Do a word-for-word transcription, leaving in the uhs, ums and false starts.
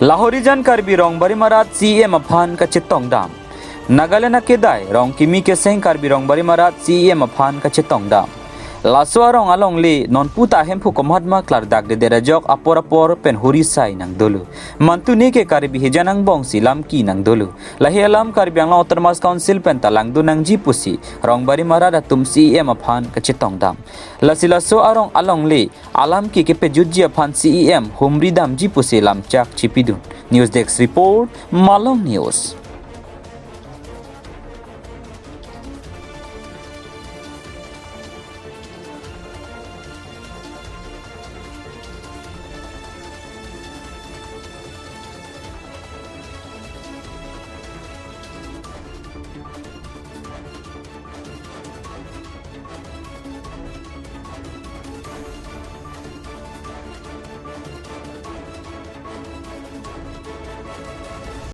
Lahorijan Karbi Rongbari Marat C E M aphan kachetongdam. Nagaland akedai rong kimi keseng Karbi Rongbari Marat C E M aphan kachetongdam. Laso arong alongle nonpu ta hemphu komatma klardak dedet ajok apor apor pen huri sai nangdolo. Mantune ke Karbi hijan angbong si lamki nangdolo. Lahei alam Karbi Anglong Autonomous Council pen ta langdun nangji pusi Rongbari Marat atum C E M aphan kachetongdam. Lasi laso arong alongle alam ke kepejutji aphan C E M humri damji pusi lamchak chipidun. News Desk Report, Malong News.